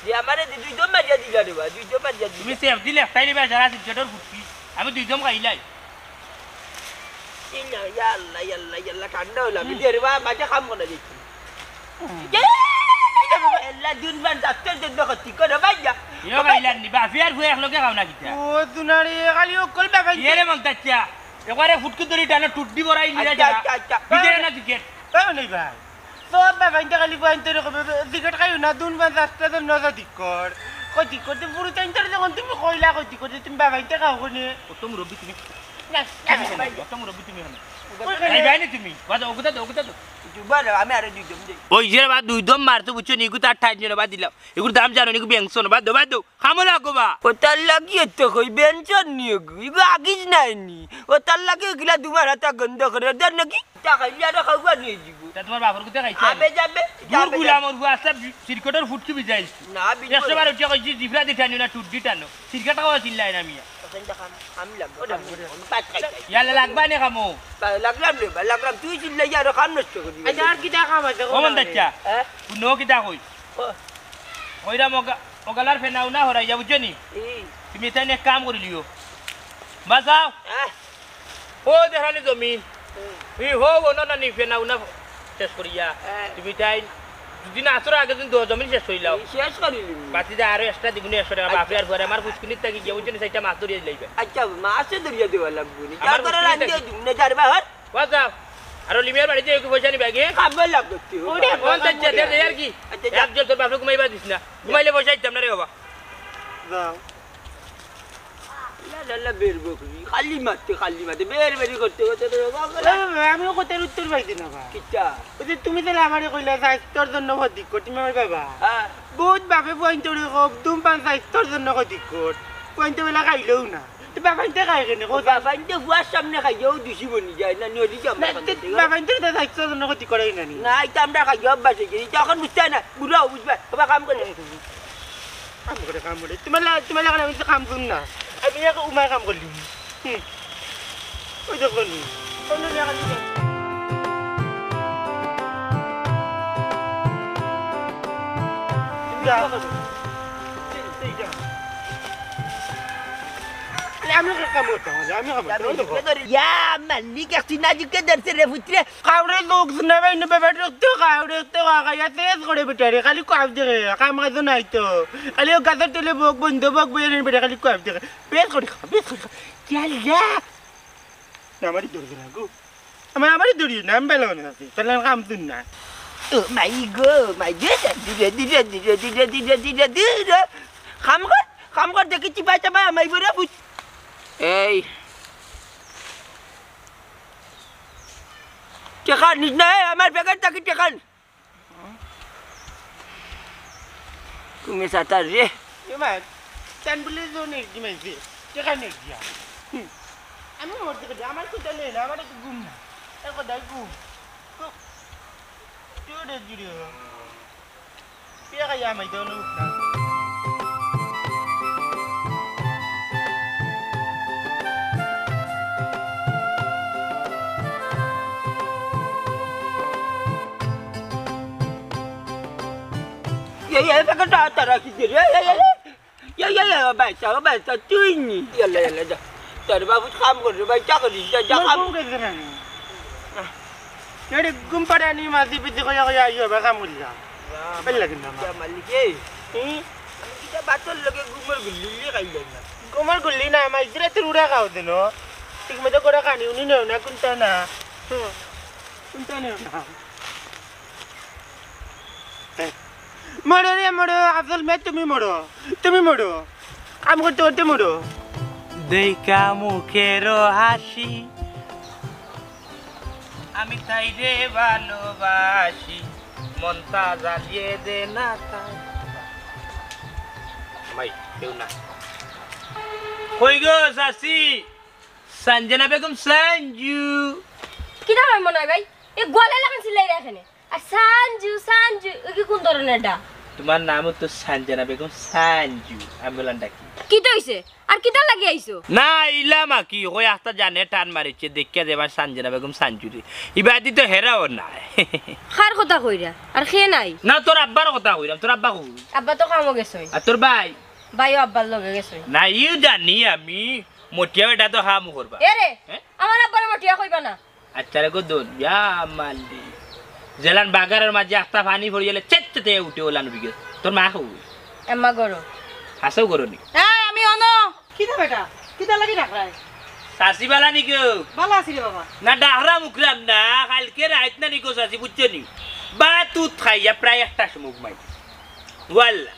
যে আমারে দি-, দুই দম মারিয়া দিলা রে বা, দুই দম মারিয়া দিলা। তুমি সেফ দিলে একটাই নিবা, যারা সিগারেটর ফুটকি। আমি দুই দম খাইলাই। এই না, ইয়া আল্লাহ, ইয়া আল্লাহ, ইয়া আল্লাহ, ঠান্ডা হইলাম। হুম। এই যে রে বা, মাঝে কাম করে দিচ্ছি। হুম। এই যে, এই যে বাবা, আল্লাহ, দিন বান ডাক্তার জন্য ক্ষতি করে, ভাই যা। ইয়ো ভাই, লান নিবা, ফিয়ার ফুয়ে এক লগে খাও না কিতা? ও, তুনারে, খালি ও কল বাবা। ইয়ে রে মন্তাচ্চা, একবারে ফুটকি ধরি টানো, টুড্ডি বড়াই নিয়ে আচ্ছা, যা। আচ্ছা, আচ্ছা। ভিতরে না সিগারেট। তাই নেই ভাই। তোর বাবা ইনতে খালি পাইন তোর কবে সিগারেট খাইও না, দুন বান রাস্তা তো নজা দিকর। কই দিকর, তুমি পুরো টাইম ধরে যখন তুমি কইলা কই দিকর, তুমি বাবা ইনতে খাও কোনে? অত মুরব্বি তুমি। না, তুমি না, কেন? ভাই। অত মুরব্বি তুমি কেন? কই এই কেনে? ভাই নি তুমি। বাদ দাও, ওগুতা দাও, ওগুতা দাও। তুই বল, আমি আরো দুই দম দেই। ওই যে বা দুই দম মারতো বুঝছো নি, ইগু তার ঠাইট নিয়ে বাদ দিলাম। ইগুর দাম জানো নি, ইগু বেংশন, বাদ দাও, বাদ দাও। কামো লাগবো বা। ও তার লাগি এত কই, বেংশন নিয়ে গো, ইগু আগিজ নাই নি। ও তার লাগি গিলা দুমার হাতা গন্ধ করে, দেন নাকি? তা খাইলে আরো খাওয়া নিয়ে দিব। তা তোমার বাপর কোথায় খাইছে? আবে যাবে, দূর যাবে, গুলাম যাবে। ওর বুয়া সব সিরকটর ফুটকি বিজাইল। না, বিজয়। একশো বার উঠিয়া কইছি, জিফরা দি টানিও না, টুড্ডি টানো। সিরকট খাওয়া চিল্লায় না মিয়া। তখন যখন আমি লাগবো, ওটা, আমি ওটা। আমি পাঁচ খাই, খাই। ইয়ালে লাগবা নে কামো। তা লাগলাম রে বা, লাগলাম। তুই চিল্লাই আরো কাম নষ্ট করবি। আচ্ছা, আর কিতা কাম আছে? ও মন্তাচ্চা। হ্যাঁ? হুনো কিতা কই? ও। কইরা মগা-, মগালার ফেনাও না হরাই যা, বুঝছো নি? এই। তুমি তাই এক কাম করি লিও। বাসাও। হ্যাঁ। ও দেখানি জমিন। হুম। ই হো, ও না, না, নি ফেনা উনা শেষ করিয়া। হ্যাঁ। তুমি তাই দুদিন আসর আগে তুমি দশ জমিন শেষ করিলাও। শেষ করিলি। বাতি দে আরো এক্সট্রা দিবনি একশো টেকা, আচ্ছা। বাপে আর ঘরে আমার ফুসকুনির থাকি গিয়া বুঝছো নি, চাইরটা মাছ ধরিয়া দিলাইবে। আচ্ছা, মাছ তো ধরিয়া দিবা লাগবো নি। আমার যা করে ফুসকুনির রান্ধে থাকি। দিম না, যার বাহার। বাস যাও। আর লিমিয়ার বাড়িতে একটু পয়সা নিবা কি? খাবার লাগবে তুই। ওরে, কোন বাবা, চাইছে? দে, দে আর কি? আচ্ছা, যা। এক জল তোর বাপরে ঘুমাইবা দিস না। ঘুমাইলে পয়সা দিতাম না রে বাবা। যাও। লা, লা, লা, বের বকরি। খালি মাতে, খালি মাতে। বের বেরি করতে করতে তো বাবা, লা। আরে বাবা, আমিও কথার উত্তর পাইছি না বা। কিতা? ওই যে তুমি তাহলে আমারে কইলা স্বাস্থ্যর জন্য ক্ষতিকর, তুমি আমার বাবা। হ্যাঁ। বহুত বাপে পয়েন্ট করে হোক, ধূমপান স্বাস্থ্যর জন্য ক্ষতিকর। পয়েন্ট বেলা খাইলেও না। তো বাবাইতে খায় কেনে? ও বাবাইতে বুয়ার সামনে খাইয়াও দুষি বনি যায় না, নিয়লি যে আমরা না, খাইতে তে গেলে। বাবাইতে তো স্বাস্থ্যর জন্য ক্ষতি করে না নি। না, এটা আমরা খাইয়া অভ্যাস হয়ে গেছে। এটা এখন বুঝতে হয় না, বুড়াও বুঝবে। বাবা কাম করে। কাম করে, কাম করে। তোমার লা-, তোমার লাগান আমি তো কাম করুম না। আমি এক উমায় কাম করলি। হুম। ওই দেখো নি। অন্য জায়গা দিয়ে যাচ্ছে। যা। এই, এই যা। আরে, আমি কাম করতাম, আমি কাম করতাম, ওই দেখো। ইয়া মালিক, একটি নাজুকে ধরছে রে পুত্রে। কাউরে লোক শুনাবে না, বাবা, রক্ত খাও, রক্ত খাও, খাইয়া তেজ করে বেটারে, খালি কাজ দেখে, কাম কাজ নাই তো। খালি ও গাছের তলে বক বন্ধ, বক বইয়া নেই বেটা, খালি কাজ দেখে। বেশ করে খা, বেশ করে খা। কি আল্লাহ? না, আমারই দৌড় না গো। আমার, আমারই দৌড়ি না, আমি বেলা মনে আছে। তাহলে আমি কাম তুই না। ও মাই গো, মাই গো, ধীরে, ধীরে, ধীরে। কাম কর, কাম কর, দেখি চিপাই চাপাই আমাই বলে বুঝ। এই। টেকা নিস না, এই, আমার ব্যাগের থাকি টেকা নিস। তুমি সাঁতার রে। এ মা, তান বলে তো নেই, কি মাইছে? টেকা নেই দিয়া। হুম। আমি মরতে গেছি, আমার কোথাও নেই না, আমার একটু ঘুম না। এর কোথায় ঘুম? ঘুম। জোরে জোরে। টেকা ইয়া মাইতে হলে উঠ না। এই, এই, প্যাকেটটা তারা কি দিয়ে রে? এই, এই, এই। ইয়া, ইয়া, ইয়া, বাইচ্চা, ও বাইচ্চা, তুই নি। ইয়াল্লা, ইয়াল্লা, যা। তোর বাবু কাম করে, বাইচ্চা করিস, যা, যা, আমার কাম। বউ গেছে না নি? আহ। এরে ঘুম পাড়ে আনি মাঝে পিছে কইয়া কইয়া আইও, বা কাম করি যা। বাহ, ভালো লাগে না আমার। মালিক, এই। হুম? আমি কিতা ভাতর লগে ঘুমর গুল্লি উল্লি খাইলাম না। ঘুমর গুল্লি না, আমার ইজরাতে রুড়া খাও দেন। ঠিক মতো করে খানি উনি নেও না, কোনটা না? হুম। কোনটা নেও না? মরো রে মরো, আসল মেয়ে তুমি মরো, তুমি মরো, কাম করতে করতে মরো। দেখা মুখের হাসি, আমি তাইরে ভালোবাসি, মনটা জ্বালিয়ে দে না তাই। মাই, কেউ না। কই গো চাচি? সঞ্জনা বেগম সঞ্জু। কিতা ভাই মনে হয় ভাই? এ গলা লাগান চিল্লাই রাখে নে। আর সঞ্জু, সঞ্জু, এ কি কোন ধরনের ডাক? তোমার নামও তো সঞ্জনা বেগম সঞ্জু, আমি বললাম ডাকি। কিতা হইছে? আর কিতা লাগি আইছো? না, ইলা মাকি, কই আস্তা জানে টান মারিছে, দেখিয়া দেবা সঞ্জনা বেগম সঞ্জুরে। ইবাদি তো হেরাও নাই। কার কথা কইরা? আর কে নাই? না, তোর আব্বার কথা কইরাম, তোর আব্বা কই? আব্বা তো কামো গেছইন। আর তোর ভাই? ভাইও আব্বার লগে গেছইন। না, ইউ জানি আমি, মটিয়া বেটা তো হামু করবা। এ রে, হ্যাঁ? আমার আব্বারে মটিয়া কইবা না। আচ্ছা রে গো দোন, ইয়া মালি। জেলান বাগারের মাঝে আস্তা পানি পড়ি গেলে চেত চেতে উঠে ওলান বিগে। তোর মা কই? আম্মা গরো। হাসাও গরো নি। এই, আমি অনো। কিতা বেটা? কিতা লাগি ডাকরায়? চাচি বালা নি কেউ? বালা আছি রে বাবা। না, ডাকরা মুখরাম না, কালকে রাইত না নি গো চাচি, বুঝছো নি? বা তুত খাইয়া প্রায় একটা সময় ঘুমাই। ওয়াল্লা,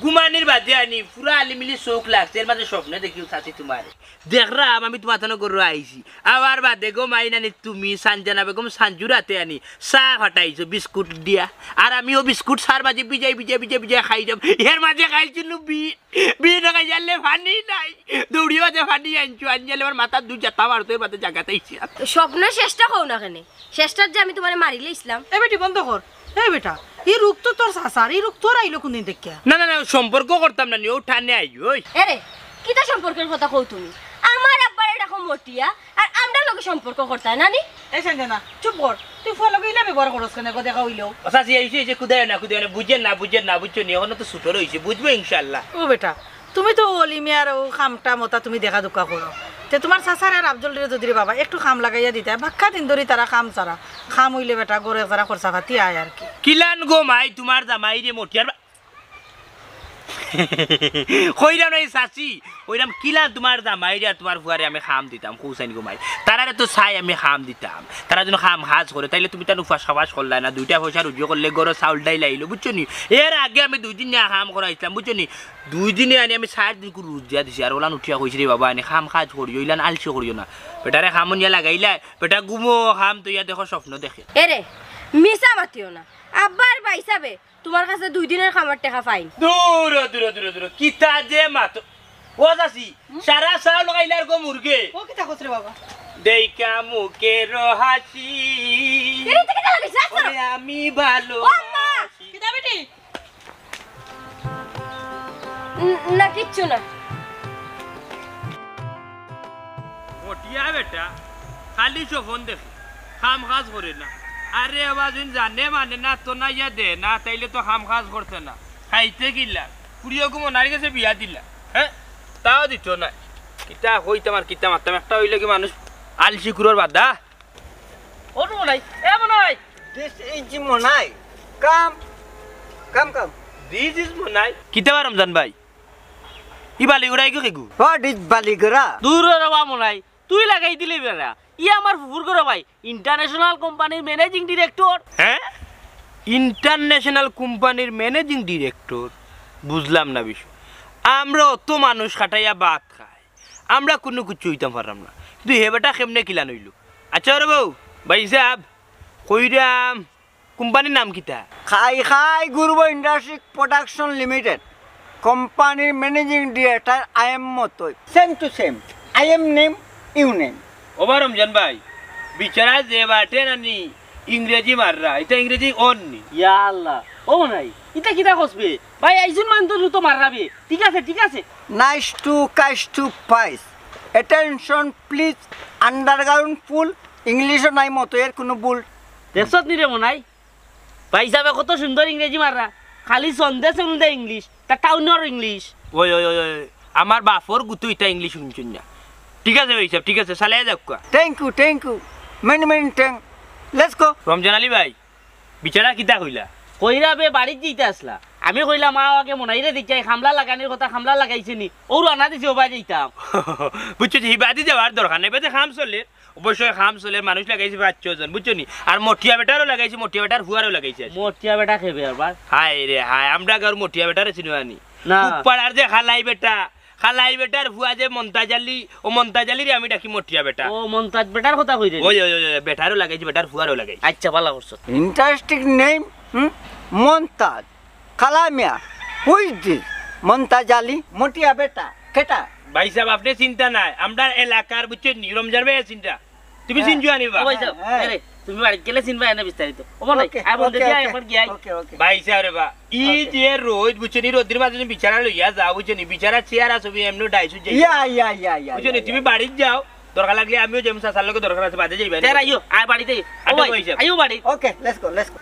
ঘুমানির বাদে আনি পুরা আলিমিলি চোখ লাগছে, এর মাঝে স্বপ্নে দেখি চাচি তোমারে। দেখরাম আমি তোমার থানো গরু আইছি। আবার বাদে গো মাই নানি তুমি সানজানা বেগম সানজুর আতে আনি চা ফাটাইছো বিস্কুট দিয়া। আর আমি ও বিস্কুট চার মাঝে ভিজাই, ভিজাই, ভিজাই, ভিজাই খাইরাম। এর মাঝে খাইছো নু বি-, বি না খাইলে পানি নাই। দৌড়িয়া বাদে পানি আনছো, আনিয়ালে আমার মাথার দুই জাতা মারতো, এর মাঝে জাগাত আইছি। স্বপ্নর শেষটা কও না কেনে? শেষটার যে আমি তোমারে মারিলে ইসলাম। এ বেটি, বন্ধ কর। এই বেটা, এই রোগ তো তোর চাচার, এই রোগ তোর আইলো কোনদিন দেখিয়া? না, না, না, সম্পর্ক করতাম না নি, ও টানে আই, ওই। এরে, কিতা সম্পর্কের কথা কও তুমি? আমার আব্বারে ডাকো মটিয়া, আর আমরার লগে সম্পর্ক করতায় না নি? এই সঞ্জনা, চুপ কর। তুই ফুয়ার লগে ইলা ব্যবহার করস কেনে গো, দেখা অইলেও? ও চাচি, এই যে, এই যে, কুদায় না, কুদায় না, বুঝেন না, বুঝেন না, বুঝছো নি? এখনো তো ছোট রইছে, বুঝবো ইনশাআল্লাহ। ও বেটা, তুমি তো অলি মিয়ার ও খামটা মতা তুমি দেখা দুকা করো। তে তুমার চাচারে আর আফজলরে যুদি রে বাবা একটু কাম লাগাইয়া দিতায়, বাক্কা দিন ধরি তারা কাম ছাড়া, কাম অইলে বেটা ঘরো যারা খরচা পাতি আয় আর কি। কিলান গো মাই, তুমার জামাইরে মটিয়ার বা-, কইরাম না ই চাচি, কইরাম কিলান তুমার জামাইরে আর তুমার ফুয়ারে আমি কাম দিতাম, কও চাইন গো মাই। তারারে তো চাই আমি কাম দিতাম, তারা যেন কাম কাজ করে, তাইলে তুমি তান উপাস খাবাস করলায় না, দুইটা পয়সা রুজি করলে ঘরো চাউল ডাইল আইলো, বুঝছো নি? এর আগে আমি দুই দিন নিয়া কাম করাইছলাম, বুঝছো নি? দুই দিনে আনি আমি চাইর দিন কুরু রুজি দিয়া দিছি, আর অলান উঠিয়া কইছে, "রে বাবা, আনি কাম কাজ করিও, ইলান আলসি করিও না।" বেটারে কামো নিয়া লাগাইলায়, বেটা ঘুমো কাম থইয়া দেখো স্বপ্ন দেখে। এরে, মিছা মাতিও না। আব্বার ভাইসাবে তুমার কাছে দুই দিনর কামর টেকা পাইন। দূর, দূর, দূর, দূর, কিতা যে মাতো। ও চাচি, সারা চাউল খাইলার গো মুরগে। ও কিতা কছ রে বাবা? দেইখা মুখের হাসি। এরে, তুই কিতা করিস? ওরে আমি ভালো। ও আম্মা! কিতা বেটি? উম, না, কিচ্ছু না। মটিয়া বেটা, খালি স্বপন দেখে, কাম কাজ করে না। আরে বাবা, যদি জানে মানে না, তো না ইয়া দে না, তাইলে তো কাম কাজ করতে না। খাইতে কিলা? কুড়িও গু মনাইর গেছে বিয়া দিলা, হ্যাঁ? তাও দিত না। কিতা কইতাম আর কিতা মারতাম, একটা অইলে কি মানুষ আলসি কুরোর বাদা। ও মনাই, এ মনাই। This is Monai. Come, come, come. This is মনাই। কিতা বা রমজান ভাই? ই বালিগুড়া ইগু কিগু? What is বালিগুড়া? দূর রে বা মনাই, তুই লাগাই দিলি বেড়া। ই আমার ফুফুর ঘরো ভাই, international কোম্পানির managing director। হ্যাঁ? International কোম্পানির managing director? বুঝলাম না বিষয়। আমরা অত মানুষ খাটাইয়া ভাত খাই, আমরা কুনু কিচ্ছু অইতাম পারলাম না, কিন্তু হে বেটা কেমনে কিলান অইলো? আচ্ছা রে বউ, ভাইসাব, কইরাম, কোম্পানির নাম কিতা? খাই খাই গুরব Industry Production Limited। কোম্পানির managing director I am মতই। Same to same। I am name, you name। ওবা রমজান ভাই, বিচারা যে বাটে নানি ইংরেজি মাররা, ইটা ইংরেজি অর নি। ইয়া আল্লাহ, ও নাই, ইটা কিতা কছ বে? ভাই, আইজুন মান তো লুতো মাররা বে। ঠিক আছে, ঠিক আছে। Nice to, কাইস to, পাইস। Attention please, underground full, ইংলিশও নাই মতইর কুনু ভুল। দেখছত নি রে মনাই? ভাইসাবে কত সুন্দর ইংরেজি মাররা, খালি ছন্দে ছন্দে ইংলিশ, তা টাউনর ইংলিশ। ওই, ওই, ওই, ওই, আমার বাপর গুতু ইতা ইংলিশ হুনছইন না। ঠিক আছে ভাইসাব, ঠিক আছে, চালাইয়া যাউক্কা। Thank you, thank you, many, many thank। Let's go। Ramzan আলী ভাই, বিচারা কিতা কইলা? কইরা বে বাড়িত যাইতা আছলা, আমি কইলাম, "আও আগে মনাইরে দেখিয়াই, কামলা লাগানির কথা, কামলা লাগাইছে নি?" অউ রওনা দিছি, ওবায় যাইতাম। বুঝছো, হি বাদে যাওয়ার দরকার নাই, বাদে কাম চলে। অবশ্যই কাম চলে, মানুষ লাগাইছে পাঁচ ছয় জন, বুঝছো নি? আর মটিয়া বেটারও লাগাইছে, মটিয়া বেটার ফুয়ারও লাগাইছে আজকে। মটিয়া বেটা কে বে আবার? হায় রে হায়, আমরা গাঁওর মটিয়া বেটারে চিনো আনি? না। পাড়ার যে খালাই বেটা, খালাই বেটার ফুয়া যে মন্তাজ আলী, ও মন্তাজ আলীরে আমি ডাকি মটিয়া বেটা। ও, মন্তাজ বেটার কথা কইরে নি? ওই, ওই, ওই, ওই, বেটারও লাগাইছে, বেটার ফুয়ারও লাগাইছে। আচ্ছা, ভালা করছো। Interesting name, হুম? মন্তাজ। কালা মিয়া, who is this? মন্তাজ আলী, মটিয়া বেটা, কেটা? ভাইসাব, আপনে চিনতা নায়, আমরার এলাকার, বুঝছইন নি, রমজান ভাইয়ে চিনরা। তুমি হ্যাঁ। চিনছো আনি বা? ও ভাইসাব, হ্যাঁ। এরে, তুমি বাড়িত গেলে চিনবায় এনে বিস্তারিত। ও মনাই, OK, আয় বন্ধু, OK, দিয়া OK। একবার গিয়াই। OK, OK। ভাইসাব রে বা, ই OK। যে রোদ, বুঝছো নি, রোদর মাঝে তুমি বিচারা লইয়া যাও, বুঝছো নি, বিচারা চেয়ার আছে, এমনে ডাইসু যাই। ইয়া, ইয়া, ইয়া, ইয়া, বুঝছো নি, ইয়া। তুমি বাড়িত যাও, দরকার লাগলে আমিও যাইমু, চাচার লগে দরকার আছে, বাদে যাইবা। তেরা আইও, আয় বাড়িত আইও। ও আচ্ছা, ভাই, ভাইসাব। আইও বাড়িত। OK, let's go, let's go।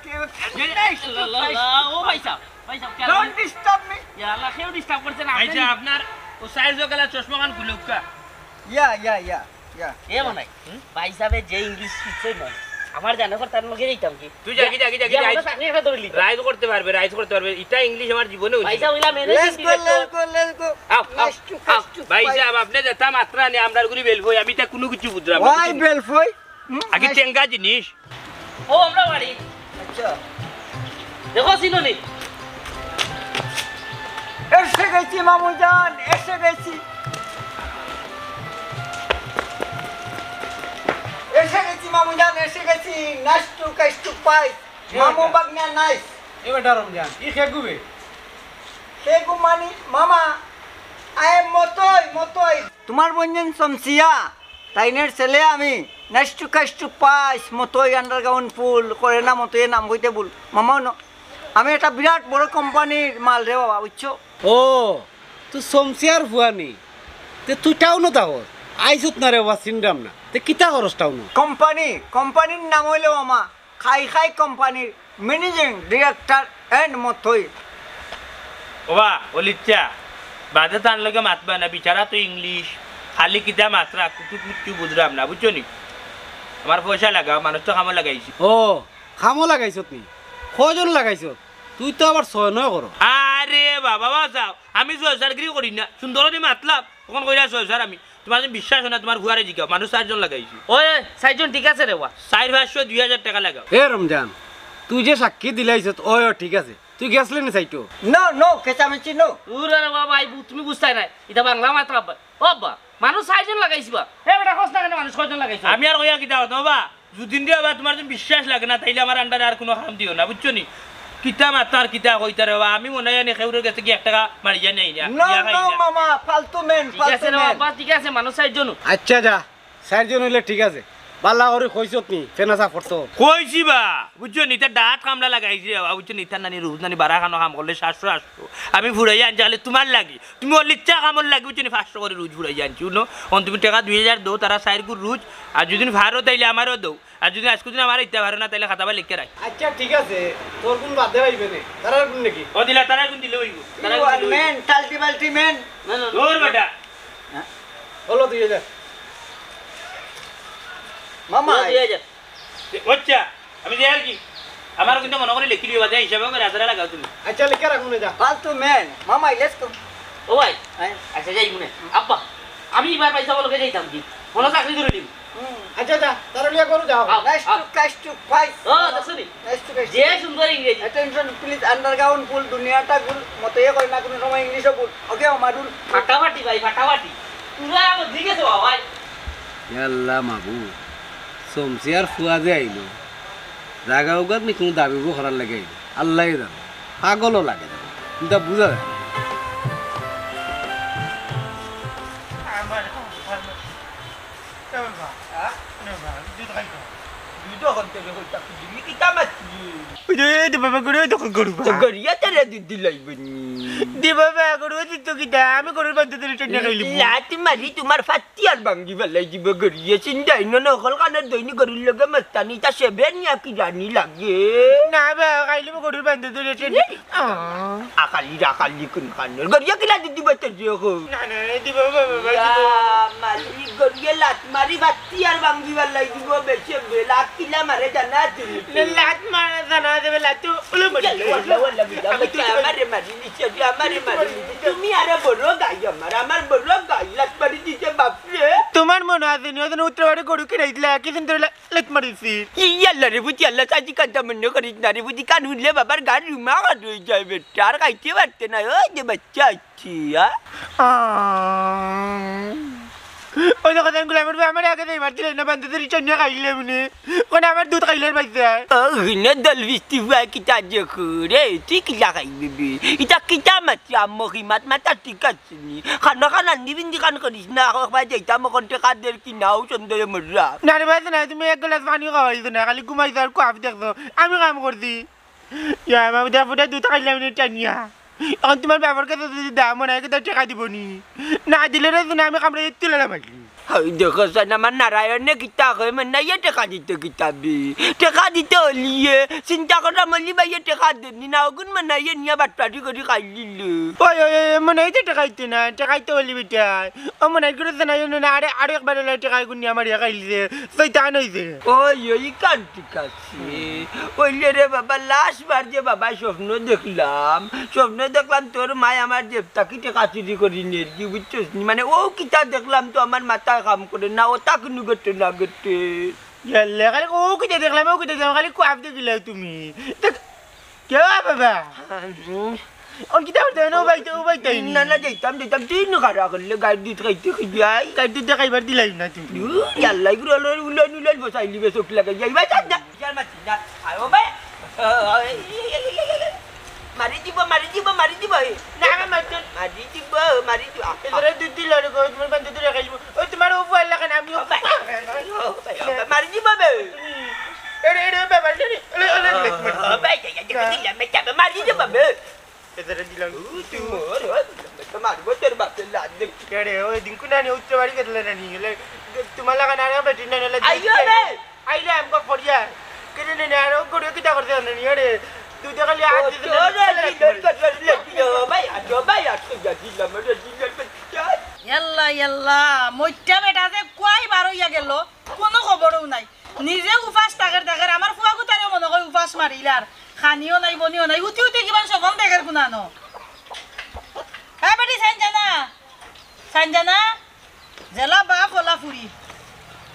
ও ভাইসাব, ভাইসাব, কেন? Don't disturb me। ইয়া আল্লাহ, কেউ disturb করছে না, আপনি ভাইসাব, আপনার ও সাইজ ও গেলা চশমা খান খুলুক্কা। ইয়া, ইয়া, ইয়া, ইয়া। এ মনাই, হুম? ভাইসাবে যে ইংলিশ শিখছে নয়, আমার জানে কর তার লগে যাইতাম কি? তুই যা, কি যা, কি যা, কি যা, আমরা চাকরি একটা ধরে লিখা। রাইজ করতে পারবে, রাইজ করতে পারবে। ইটা ইংলিশ আমার জীবনে হইছে না। ভাইসাব অইলা managing director। Let's go, let's go, let's go। আও, আও, nice to, আও। Nice to ভাইসাব, আপনে যেতা মাতরা নি, আমরার গুড়ি বেলফই, আমি তা কুনু কিছু বুঝলাম না। Why বেলফই? হুম, আগে nice। টেঙ্গা জিনিস। ও, আমরা বাড়ি। আচ্ছা। দেখো, চিনো নি? এসে গেছি মামু জান, এসে গেছি। এসে গেছি মামু জান, এসে গেছি। Nice to, কাইস to, পাইস। এ মামু বেটা। বাগনা nice। এ বেটা রমজান, ই খেগু বে? খেগু মানি মামা, I am মতই, মতই। তুমার বইনজান শমসিয়া, তাইনের ছেলে আমি। Nice to, কাইস to, পাইস, মতই underground full, করে না মতই নাম কইতে ভুল। মামা অনো, আমি একটা বিরাট বড় কোম্পানির মাল রে বাবা, বুঝছো? ও, তুই শমসিয়ার ফুয়া নি? তে তুই টাউনো থাকস? আইছত না রে বাবা, চিনরাম না। তে কিতা করস টাউনো? কোম্পানি, কোম্পানির নাম অইলো মামা খাই খাই কোম্পানির managing director and মতই। ওবা, অলিচ্ছা, বাদে তার লগে মাতবা না, বিচারা তো ইংলিশ, খালি কিতা মাতরা, কুটু কুটু বুঝরাম না, বুঝছো নি? আমার পয়সা লাগাও, মানুষ তো কামো লাগাইছি। ও, কামো লাগাইছত নি? কয়জন লাগাইছত? তুই তো আবার ছয় নয় করো। আরে বাবা, বাঁচাও, আমি জলসারগিরি করি না, সুন্দর করে মাতলাম, তখন কইরা ছয় স্যার আমি। তোমার যদি বিশ্বাস হয় না, তোমার ফুয়ারে জিগাও, মানুষ চাইরজন লাগাইছি। ওই, ওই, চাইরজন ঠিক আছে রে বা। চাইর পাঁচশো, দুই হাজার টেকা লাগাও। এ রমজান, তুই যে সাক্ষী দিলাইছত, ওই, ও ঠিক আছে। তুই গেছলে নি সাইটো? No, no, কেচামেচি no। ওরে রে বাবা, এই বু-, তুমি বুঝতায় নাই। ইটা বাংলা মাতরা আব্বা। ও আব্বা, মানুষ চাইরজন লাগাইছি বা। এ বেটা, কস না কেনে মানুষ কয়জন লাগাইছি? আমি আর কইয়া কিতা করতাম বাবা? যুদিন রে বাবা তোমার যদি বিশ্বাস লাগে না, তাইলে আমার আন্ডারে আর কুনু কাম দিও না, বুঝছো নি? কিতা মাততায় আর কিতা কইতায় রে বাবা, আমি মনে হয় নি কেউর গেছে গিয়া এক টেকা মারিয়া নেই না, No, no, মামা, ফালতু man, ঠিক আছে ফালতু রে man। বাবা, ঠিক আছে, মানুষ চাইরজন। আচ্ছা যা, চাইরজন অইলে ঠিক আছে। বালা করি কইছত নি, ফেনা সাফ করতো। কইছি বা, বুঝছো নি, ইতা ডাট কামলা লাগাইছি রে বাবা, বুঝছো নি, ইতার নানি রোজ নানি বারা খানো কাম করলে সাতশো, আটশো। আমি ফুরাইয়া আনছি খালি তোমার লাগি। তুমি অলিচ্ছা কামর লাগি, বুঝছো নি, পাঁচশো করি রোজ ফুরাইয়া আনছি, হুনো। অন তুমি টেকা দুই হাজার দেও, তারা চাইরগুর রোজ, আর যুদিন ফারো তাইলে আমারেও দেও। আর যুদিন আইজকু দিন আমারে ইতা ফারো না, তাইলে খাতা বা লেখিয়া রাখ। আচ্ছা, ঠিক আছে, তোর গুন বাদে আইবে নে, তারার গুন নাকি? ও দিলা, তারার গুন দিলে অইবো, তারার গুন দিলে অইবো। Man, টালটি বালটি man। না, না, না। দূর বেটা। হ্যাঁ? হলো দুই হাজার। মামা। হলো দুই হাজার। আচ্ছা, আমি যাই আর কি। আমার কিন্তু মনে করি লেখি লিও, বাদে হিসাবে করে হাজারা লাগাও তুমি। আচ্ছা, লেখা রাখুন এটা। ফালতু man। মামা, let's go। ও ভাই, হ্যাঁ? আচ্ছা, যাই মনে। আব্বা, আমি এবার পয়সা বলকে যাইতাম কি? মনে চাকরি করে দিন। হুম। আচ্ছা, যা, তারা লিয়া করো, যাও। আও, nice আও। To, nice to, ভাই। ও, দেখছো নি? Nice to, nice to। যে সুন্দর ইংরেজি। Attention, please, underground full, দুনিয়াটা গুল, মতো ইয়ে করে না, কোনো সময় ইংলিশও ভুল। ওকে, মারুন। ফাটাফাটি ভাই, ফাটাফাটি। পুরা আমার দিকে তো ভাই। ইয়াল্লা মাবু, সমসিয়ার ফুয়া যে আইলো, জাগা উগার নি কোনো দাবি করার লাগে আইলো, আল্লাহ জানে, পাগলও লাগে না, কিন্তু বুঝা যায় না। আমার কথা, এ বাবা, হ্যাঁ? এ বাবা, দুধ খাইতো। দুধ খাইতে হবে, ওই তাকে দিবি কি কামাচ্ছি? ওই যে, এই তো বাবা গরু, ওই তো গরু বা। তো গরিয়া তারা দুধ দিলাইবনি। দে বাবা, গরু দিত কিতা? আমি গরুর বান্ধে ধরে টেনে খাইলি। লাত মারি তোমার ফাত্তি আর ভাঙ্গি ফালাই দিব গরিয়া। চিন্তাই না, নকল কানের দৈনি গরুর লগে মস্তানি। তা সেবে নিয়া কি জানি লাগে। না বা, খাইলি আমি গরুর বান্ধে ধরে টেনে। আহ। আকালি, আকালি কোন কানের? গরিয়া কিলা দুধ দিবা তোর যে এখন? না, না, না, দিব বাবা, বাবা, দিব। ইয়া, মারি গরিয়া লাত মারি ফাত্তি আর ভাঙ্গি ফালাই দিব বেশি বেলা। কিলা মারে জানা আছে নি? লে-, লাত মারা জানা আছে, বেলা তো উলো মারি। ইয়াল্লা, ওয়াল্লা, ওয়াল্লা, বিলা, আমি তো বাচ্চা, আমারে মারি নিছে, যে আমারে মারি নিছে। তুমি আরো বড় গাই আমার, আমার বড় গাই, লাত মারি দিছে, বাপরে। তোমার মনে আছে নি, ওদিন উত্তরবাড়ি গরু কিনাইছিলা, কি সুন্দর লা-, লাত মারিছি। ইয়াল্লা রে বুঝি, আল্লাহ সাজি কান্তা মনে করিস না রে বুঝি, কান হুনলে বাবার গান রুমা কান হয়ে যায় বেটা, আর খাইতে পারতে না, ওই যে বাচ্চা। কিয়া? আহ। ওই দেখো, তাই গুলামের ভাই আমার আগে যাইবার দিলে না, বান্ধে ধরি চন্যা খাইলে মনে। কোন আমার দুধ খাইলে বাচ্চা? ও, হিনে দল বিস্তি ভাই কিতা দেখো রে, তুই কিলা খাইবি বে? ইটা কিতা মাতি আম্মকি মাত মাতা ঠিক আছে নি? খানা খানা নিবিন্দি খান করিস না, এখন ভাই যাইতাম এখন টেকা দের কি নাও সন্দেহে মররা। না রে ভাই, না, তুমি এক গ্লাস পানি খাওয়াইছো না, খালি ঘুমাইছো আর কুয়াফ দেখছো। আমি কাম করছি। ইয়া, আমি দে ফুটা দুধ খাইলাম না টানিয়া। এখন তোমার বাবার কাছে যদি দাম মনে হয়, কিন্তু টেকা দিব নি। না দিলে রে, না আমি কামড়ে তুলে লামাইলি। হাই দেখো সান, আমার নারায়ণে কিতা কয়, মানে ইয়ে টেকা দিতে কিতাবি। টেকা দিতে হলিয়ে, চিন্তা করা মলি ভাইয়ে টেকা দেননি না, ওগুন মানে ইয়ে নিয়ে বাটপাটি করি খাই দিল। ওই, ওই, ওই, মনে হয় যে টেকা দিতে না, টেকা দিতে হলি বেটায়। ও মনে হয় করে না, না, আরে, আরে একবার হলে টেকা এগুন নিয়ে আমার ইয়ে খাইলি রে। শয়তান হইছে। ওই, ওই, কান ঠিক আছে। এ, ওইলে রে বাবা, লাশ বার যে বাবা স্বপ্ন দেখলাম, স্বপ্ন দেখলাম তোর মায় আমার জেব থাকি টেকা চুরি করি নিয়ে কি বুঝছস নি? মানে ও কিতা দেখলাম তো আমার মাথায় কাম করে না, ও তা কোনো ঘটনা ঘটে। ইয়াল্লা, খালি ও কিতা দেখলাম, ও কিতা দেখলাম, খালি কুয়াফ দেখিলাও তুমি। দেখ, কে বাবা? হুম। অন কিতা করতে না, ও বাইতে, ও বাইতে আইনি। না, না, যাইতাম, যাইতাম, তুই নু খারা করলে, গাড়ি দুধ খাইতে কি যাই? গাড়ি দুধ খাইবার দিলাই না তুমি। ইয়াল্লা, এগুলো উলান, উলান বসাইলি, বেশ চোখ লাগাই যাই, ভাই, যাই না। ইয়ার মাছি না। আয়, ও ভাই। মারি দিব, মারি দিব, মারি দিব, এ। না, আমি মারতে। মারি দিব, মারি দিব। এবারে দুধ দিল রে গো, তোমার বান্ধে ধরে খাইব। ওই তোমার ও বল লাগান, আমি ও ভাই। ও ভাই, ও ভাই, মারি দিব বে। এরে, এরে, বাবা, এরে, এরে, এরে, এরে, ও ভাই, এই, এই, এই, এই, এই, এই, মারি দিব বে। এবারে দিলাম। ও, তুই মর, ও, তো মারবো তোর বাপের লাত দেখ। এরে, ওই দিন কোন আনি উত্তর বাড়ি গেছিল না নি? এলে, তোমার লাগান আর আমরা দিন না, এলে আইও দেখতে রে। আইলাম গো ফরিয়া। কেন নে, নে, আর ও করে কিতা করতে না নি? আরে, তুই তো খালি ও, আজ দিতে তোর না, আর কি দরকার ছিল? ও ভাই, আজ ও ভাই, আজ তো যা দিলাম, আরে দিলাম, আচ্ছা। ইয়াল্লা, ইয়াল্লা, মইট্টা বেটা যে কুয়াই বারইয়া গেল, কুনু খবরও নাই। নিজে উপাস থাকের থাকের, আমার ফুয়াগুতারেও মনো কয় উপাস মারিলার। খানিও নাই, বনিও নাই, হুতি হুতি কিমান স্বপন দেখের কুনানো। হ্যাঁ বেটি, সাইনজানা, সাইনজানা, যেলা বাপ অলা ফুরি।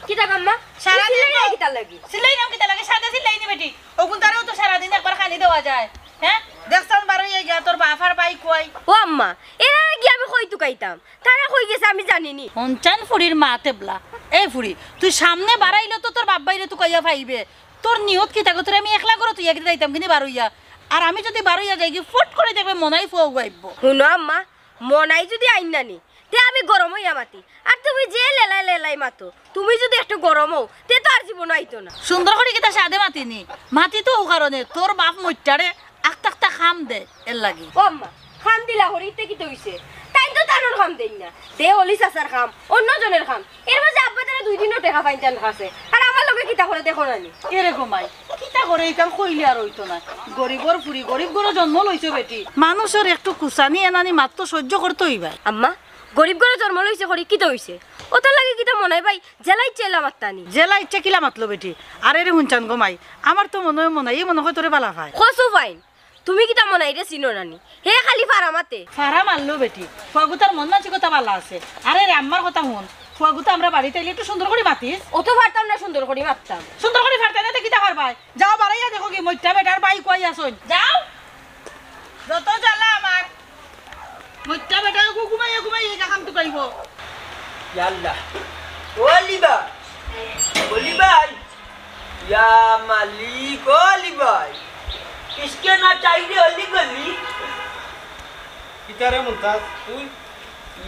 কিতা আম্মা? সারাদিন চিল্লাই তো না কিতার লাগি? চিল্লাই নাম কিতার লাগি? সাদে চিল্লাই নি বেটি। অগুনতারেও তো সারাদিন একবার খানি দেওয়া যায়। হ্যাঁ? দেখছনি বারইয়া গিয়া তোর বাপ আর ভাই কুয়াই। ও আম্মা, এরারে গিয়া আমি কই তুকাইতাম? তারা কই গেছে আমি জানি নি। হনচান ফুরির মা তেবলা। এই ফুরি, তুই সামনে বারাইলে তো তোর বাপ ভাইরে তুকাইয়া পাইবে। তোর নিয়ত কিতা গো? তোরে আমি একলা ঘরো তুইয়া কিতা যাইতাম কিনি বারইয়া? আর আমি যুদি বারইয়া যাইগি, ফট করি দেখবে মনাই ফুয়াগু আইবো। হুনো আম্মা, মনাই যুদি আইন না নি, তে আমি গরম অইয়া মাতি। আর তুমি যে লেলাই লেলাই মাতো, তুমি যুদি একটু গরম অও, তে তো আর জীবন আইতো না। সুন্দর করি কিতা সাদে মাতি নি? মাতি তো অউ কারণে, তোর বাপ মইট্টারে আখতা আখতা কাম দে, এর লাগি। ও আম্মা, কাম দিলা করি, ইতে কিতা অইছে? তাইন তো তানর কাম দেইন না। দে অলি চাচার কাম, অন্য জনের কাম। এর মাঝে আব্বা তারা দুই দিনও টেকা পাইন তান কাছে। আর আমার লগে কিতা করে দেখো না নি? এরে গো মাই, কিতা করে ইখান কইলে আর অইতো না। গরিবর ফুরি, গরিব ঘরো জন্ম লইছো বেটি। মানুষর একটু কুচানি এনানি মাত তো সহ্য করতে অইবায়। আম্মা, গরিব ঘরো জন্ম লইছে করি কিতা অইছে? অতার লাগি কিতা মনাই ভাই যেলা ইচ্ছা ইলা মাততা নি? যেলা ইচ্ছা কিলা মাতলো বেটি? আরে রে হুনচান গো মাই, আমার তো মনো অয় মনাইয়ে মনো কয় তোরে বালা পায়। কসু পাইন, তুমি কিতা মনাইরে চিনো না নি? হে খালি ফারা মাতে। ফারা মারলো বেটি, ফুয়াগুতার মন মানসিকতা বালা আছে। আরে রে আম্মার কথা হুন, ফুয়াগুতা আমরা বাড়িত আইলে একটু সুন্দর করি মাতিস। অত পারতাম না সুন্দর করি মাততাম। সুন্দর করি পারতায় না তে কিতা পারবায়? যাও বারাইয়া দেখোগি মইট্টা বেটার ভাই কুয়াই আছইন। যাও। যত জ্বালা আমার। মইট্টা বেটায় ঘুমাইয়া ঘুমাইয়া ইগু কাম তুকাইবো। ইয়া আল্লাহ। ও অলি ভাই। অলি ভাই। ইয়া মালিক, ও অলি ভাই। ইশকে না চাইরে অলি গলি। কিতারে মুমতাজ, তুই?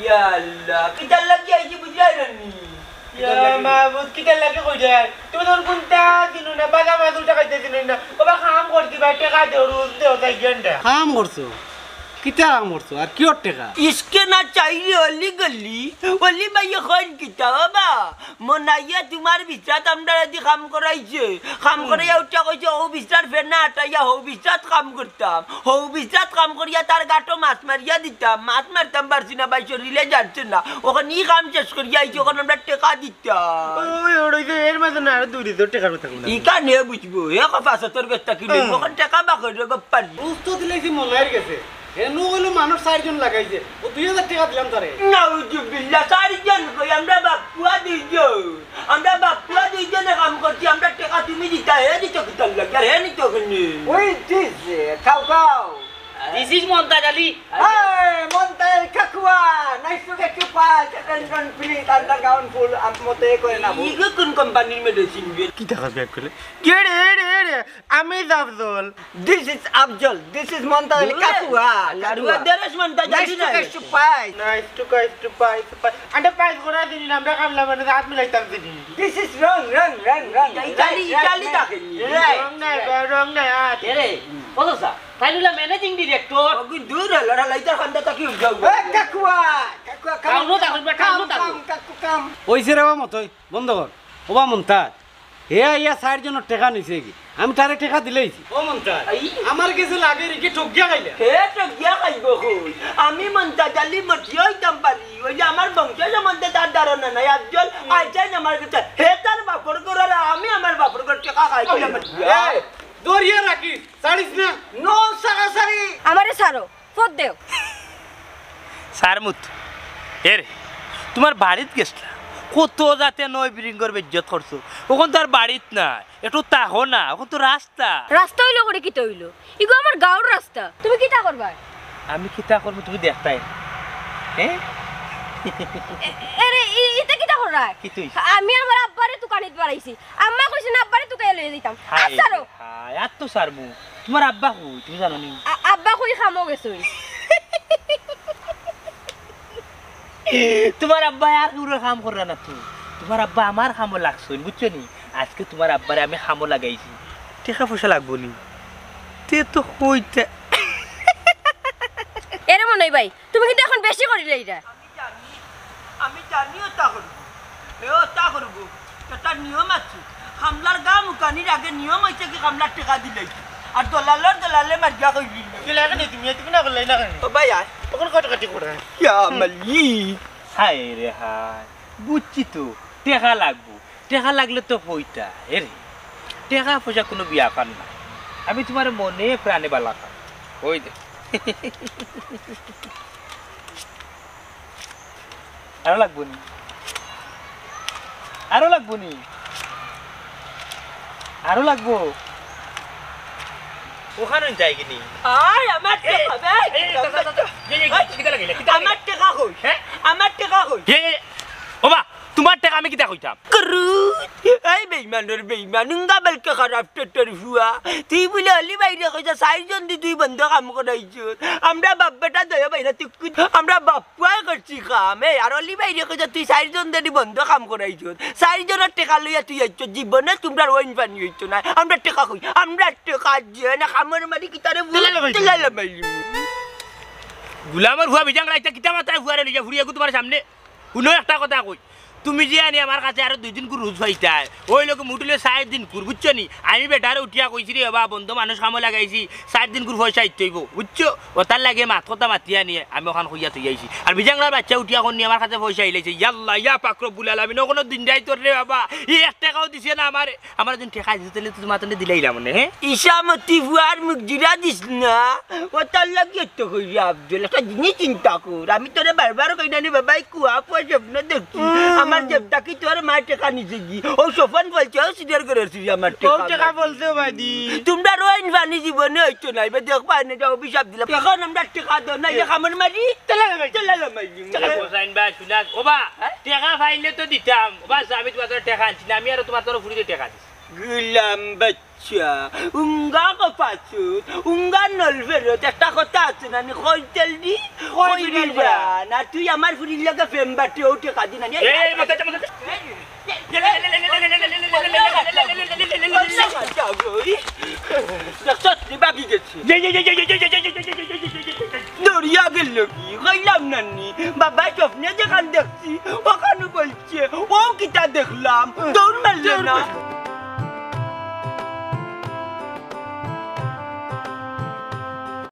ইয়া আল্লাহ, কিতার লাগি আইছি বুঝলায় না নি? ইয়া মাবুদ, কিতার লাগি কইরায়? তুমি তখন কুন্তা চিনো না, বাজা মাছ উল্টা খাইতে চিনো না। ওবা কাম করছি ভাই, টেকা দেও, রোজ দেও, তাই গেন্ডা। কাম করছো? কিতা কাম করছো? আর কিওর টেকা? ইশকে না চাইরে অলি গলি, অলি ভাইয়ে কইন কিতা ওবা? মনাইয়ে তুমার বিছরাত আমরারে দি কাম করাইছে। কাম করাইয়া উঠিয়া কইছে, "হউ বিছরার ফেনা আটাইয়া হউ বিছরাত কাম করতাম। হউ বিছরাত কাম করিয়া তার গাটো মাছ মারিয়া দিতাম। মাছ মারতাম পারছি না ভাই, শরীলে জানছে না। অখন ই কাম শেষ করিয়া আইছি, অখন আমরা টেকা দিতাম।" ওই, ওই, ওই যে এর মাঝে না আরো দুই রিজোর টেকার কথা বলে। ইখান হে বুঝবো, হে কফা সতর গেছটা কি লইবো, অখন টেকা বা কইরে গপ্পানি। রোজ তো দিলাইছি মনাইর গেছে। এনু কইলো মানুষ চাইরজন লাগাইছে, ও দুই হাজার টেকা দিলাম তারে। নাউজুবিল্লাহ, চাইরজন কই, আমরা বাপ-পুয়া দুইজন। আমরা বাপ-পুয়া দুইজনে কাম করছি, আমরা টেকা তুমি দিতা, হে দিত কিতার লাগি, আর হে নিত কেনে? Who is this? খাও, খাও। This is Montaj Ali. Hey, মন্তাজ আলী Kakua, nice to get you pass, attention please, underground full, আম মতে করে না। ইগু কোন কোম্পানির মেডিসিন বে? কিতা খাবে এক করে? গেড়ে, এড়ে, এড়ে। আমি Afzal. This is Afzal. This is Montaj আলী কাকুয়া। কাকুয়া। দেরেশ মন্তাজ Ali. Nice to catch you, pi. Nice to catch you, পাই। আন্ডা পাইস করা দিন, আমরা কামলা মানে হাত মিলাইতাম দিন। This is wrong, wrong, wrong, wrong। Italy, Italy থাকে। Wrong নাই, wrong নাই, আ। এরে, ও চাচা, তাইন অইলা managing director। ওগু দূর হলো, লড়া লাইতার খান্দা তাকি উঠাও। এ, কাকুয়া, কাকুয়া, come, টাউনো থাকো, টাউনো থাকো। Come, কাকু, come। ওই সে রে, ও মতই, বন্ধ কর। ওবা মন্তাজ। হে আইয়া চাইরজনর টেকা নিছে গি? আমি তারে টেকা দিলাইছি। ও মন্তাজ, আই। আমার গেছে লাগে রে, কি ঠগিয়া খাইলা? হে ঠগিয়া খাইবো কই? আমি মন্তাজ আলী মটিয়া অইতাম পারি, অইলে আমার বংশ সম্বন্ধে তার ধারণা নাই। আফজল আইছইন আমার গেছে, হে তার বাপর ঘর আর আমি আমার বাপর ঘর টেকা খাইছিলাম। এই, ধরিয়া রাখিস, ছাড়িস না। No, ছাড়াছাড়ি। আমারে ছাড়ো। ফোন দেও। সারমুত, এরে, তুমার বাড়িত গেছলা, কত জাতে নয় বিরিঙ্গর বেইজ্জত করছো, অখন তো আর বাড়িত নাই, একটু তাহো না, অখন তো রাস্তা। রাস্তা অইলো করি কিতা অইলো? ইগু আমার গাঁওর রাস্তা, তুমি কিতা করবায়? আমি কিতা করমু তুমি দেখতায়, হ্যাঁ? এ-, এরে, ই-, ইতা কিতা কররায়? কিতা অইছে? আমি আমার আব্বারে তুকানিত বাড়াইছি, আম্মা কইছইন আব্বারে তুকাইয়া লইয়া যাইতাম। হায় আচ্ছা রো। হায়, আর তো সারমু। তুমার আব্বা কই? তুমি জানো নি? আ-, আব্বা কই কামো গেছইন। তুমার আব্বা আর কুনু কাম কররা না তো। তুমার আব্বা আমার কামো লাগছইন, বুঝছো নি? আজকে তুমার আব্বারে আমি কামো লাগাইছি। টেকা পয়সা লাগবো নি? তে তো কইতে। এরে মনাই ভাই, তুমি কিন্তু অখন বেশি করিলাইরায়। আমি জানি, আমি জানি অতা করবো। এ অতা করবো। একটা নিয়ম আছে। কামলার গা মুকানির আগে নিয়ম অইছে কি কামলার টেকা দিলাইতে। আর দলালর দলালে মারিয়া কইবি। কি লাগে নি তুমি? তুমি না করলাই না কেনে? ও ভাই আয়। অখন কাটাকাটি করে। ইয়া মালিক। হায় রে হায়, বুঝছি তো, টেকা লাগবো। টেকা লাগলে তো হইতা, এ রে। টেকা পয়সা কুনু ব্যাপার না। আমি তুমারে মনে প্রাণে বালা পাই। ওই দে। আরো লাগবো নি? আরো লাগবো নি? আরো লাগবো? ওখানে যাই কি নি? আয়, আমার টেকা, বে। এই, এই, এই, এই, এই, কিতা লাগাইলা? কিতা আমার লাগাইলা? টেকা কই? হ্যাঁ? আমার টেকা কই? এই, এই, ওবা, তুমার টেকা আমি কিতা কইতাম? করু, এই বেইমানর বেইমান, উঙ্গা বেলকে খারাপ টেটর ফুয়া। তুই বুলে অলি ভাইরে কইছস, চাইরজন দি তুই বন্ধ কাম করাইছস। আমরা বাপ বেটা দয়া ভাইরা তুই কু-, আমরা বাপ পুয়াই করছি কাম। এই আর অলি ভাইরে কইছস, তুই চাইরজন দি বন্ধ কাম করাইছস। চাইরজনর টেকা লইয়া তুই আইছস, জীবনে তুমরার ওয়াইন পানি অইতো না। আমরা টেকা কই, আমরা টেকা যে না কামর মারি কিতারে বুলে, তেলা লাগাই। তেলা লাগাই। গুলামর ফুয়া বিজাং রাইতা কিতা মাতায় ফুয়ারে লইয়া ফুরি এগু তুমার সামনে। হুনো একটা কথা কই, তুমি যে আনি আমার কাছে আরো দুই দিন করে রুজ পাইতায়, ওই লোকে মুটুলে চাইর দিন কর, বুঝছো নি? আমি বেটারে উঠিয়া কইছি রে বাবা, বন্ধ মানুষ কামো লাগাইছি, চাইর দিন করে পয়সা আইতে অইবো, বুঝছো? ওটার লাগি মাত কথা মাতিয়া নিয়া আমি ওখান কইয়া থই আইছি। আর বিজাংলার বাচ্চা উঠিয়া কর নি আমার কাছে পয়সা আইলাইছে, ইয়াল্লা, ইয়া পাক রব্বুল আলামিন, ও কোনো দিন যাই তোর রে বাবা, ই এক টেকাও দিছে না আমারে। আমার একজন টেকা দিতে হলে তুই মাথা দিলাইলাম মনে, হ্যাঁ? ইশামতি ফুয়ার মুখ জিরা দিস না। ও তার লাগি তো কইবি আব্দুল, একটা জিনিস চিন্তা কর। আমি তোরে বারবার কই না নি বাবা, এই কুয়া পুয়া স্বপ্ন দেখছি। হুম। আমার জেব থাকি তোর মায় টেকা নিছে গি। ও স্বপন বলছে, ও সিডার করে সিডি আমার ও টেকা টেকা আমার। বলছে বাদি। তুমরার ওয়াইন পানি জীবনে অইতো না। এবার দেখ পায় না, এটা অভিশাপ দিলাম। এখন আমরা টেকা দেও না, ইয়ে কামড় মারি। তেলা লাগাই। তেলা লাগাই। টেকা পয়সা আনবা, শুনা। ওবা, হ্যাঁ? টেকা পাইলে তো দিতাম। ওবা, আমি তুমার টেকা আনছি না, আমি আরো তুমার ফুরিরে টেকা দিছি। গুলাম বাচ্চা, উঙ্গা কপাসুত, উঙ্গা নল ফেরত, একটা কথা আছে না নি, কই তেল দি, কই কই বিড়ি বিড়ি যা। যা। না তুই আমার ফুরির লগে প্রেম বাটে, ও টেকা দি না নি। এই, এই, মাথা, মাথা। দেখছত নি, বাকি গেছে। দৌড়িয়া গেল কি? কইলাম না নি, বাবা স্বপ্নে যেখান দেখছি, ওখানে বলছে, ও কিতা দেখলাম, দৌড় মারলে না।